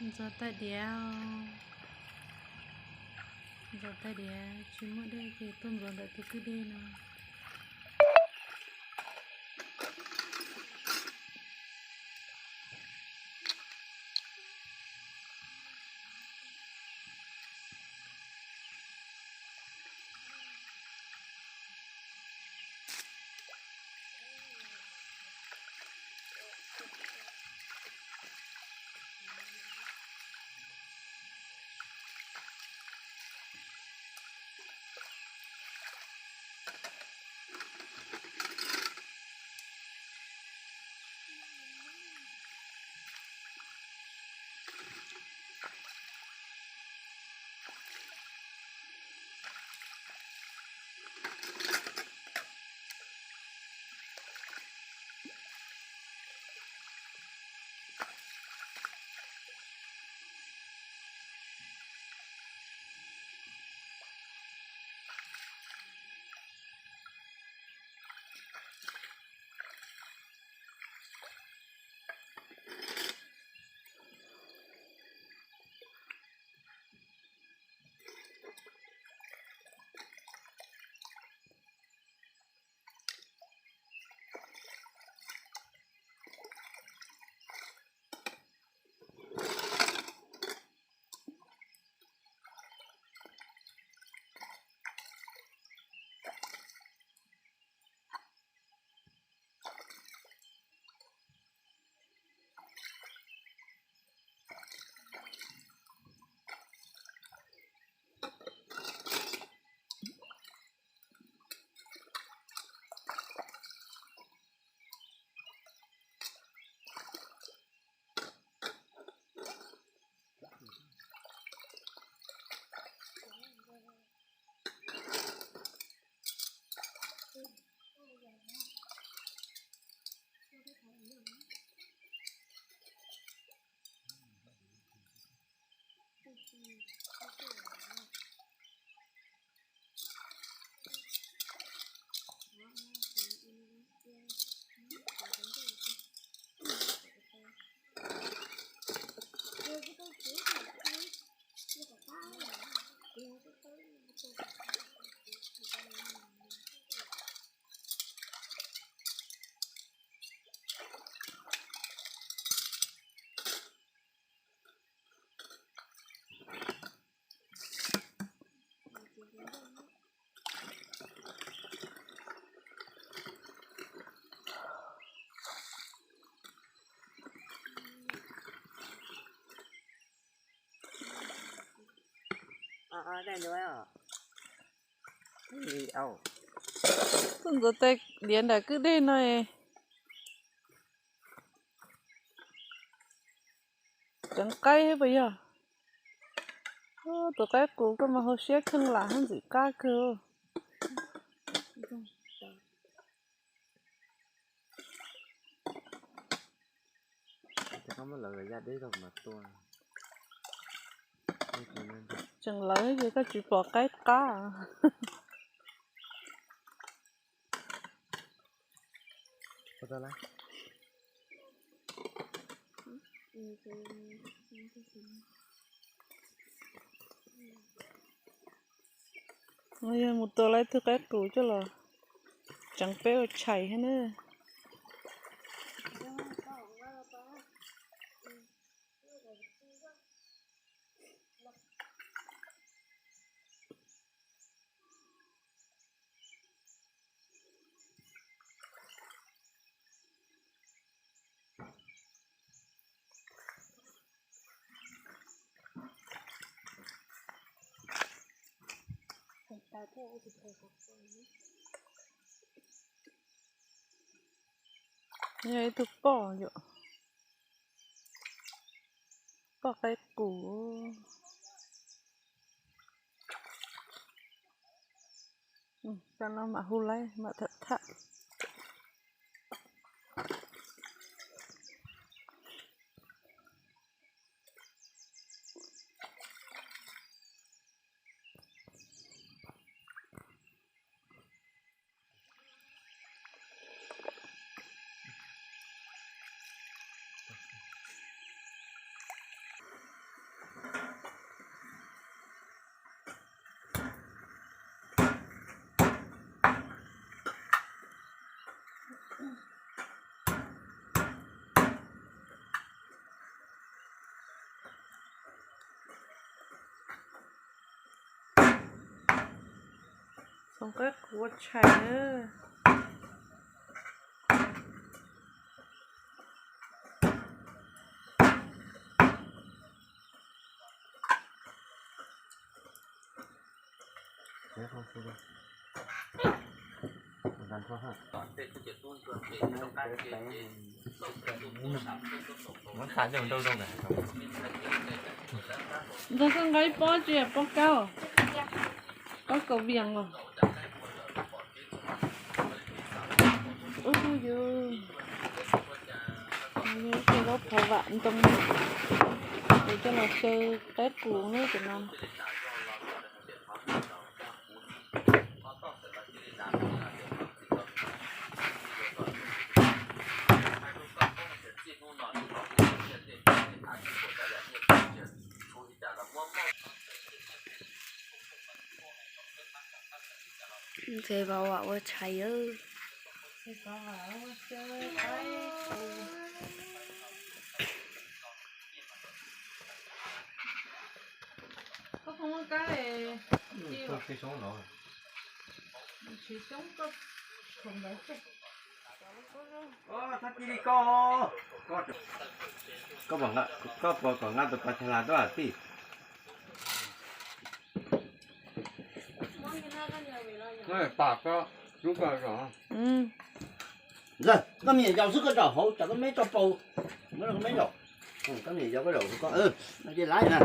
Ntxuav tais diav, ntxuav tais diav tsis muaj dej ces tuaj ntxuav ntawm tus kwj dej no. Tuaj ntxuav tais diav nram kwj dej no es ceev qaib puas yog? Tus qaib qus koj mas hau siab kheej lam hab ntxim qab kawg. Tseem lawv ces koj tsis pom qaib qab. Yog mus tua lawv tug qaib qus coj los tseev peb ua tshais thiab na. Yog ib tug poj yom, poj qaib qus. Cov no mam hu lawv mam tham tham. Ntoo qaib qus ua tshais na. Ntxawg koj nqa ib pob tsi, pob kaub, pob kaus vias os. Ub yus, ub yus, zaub phov vam ntoo, es coj los xyaw qaib qus lub cov no. Ntxhais vauv ua tshais. Koj puas kom nqa tus pas tshas las tuaj tij? Koj me nyuam yaus xwb koj zaum hauv, tsam koj me tso paus, muab koj me zaum, koj me nyuam yaus koj zaum hauv ko, ces laib na.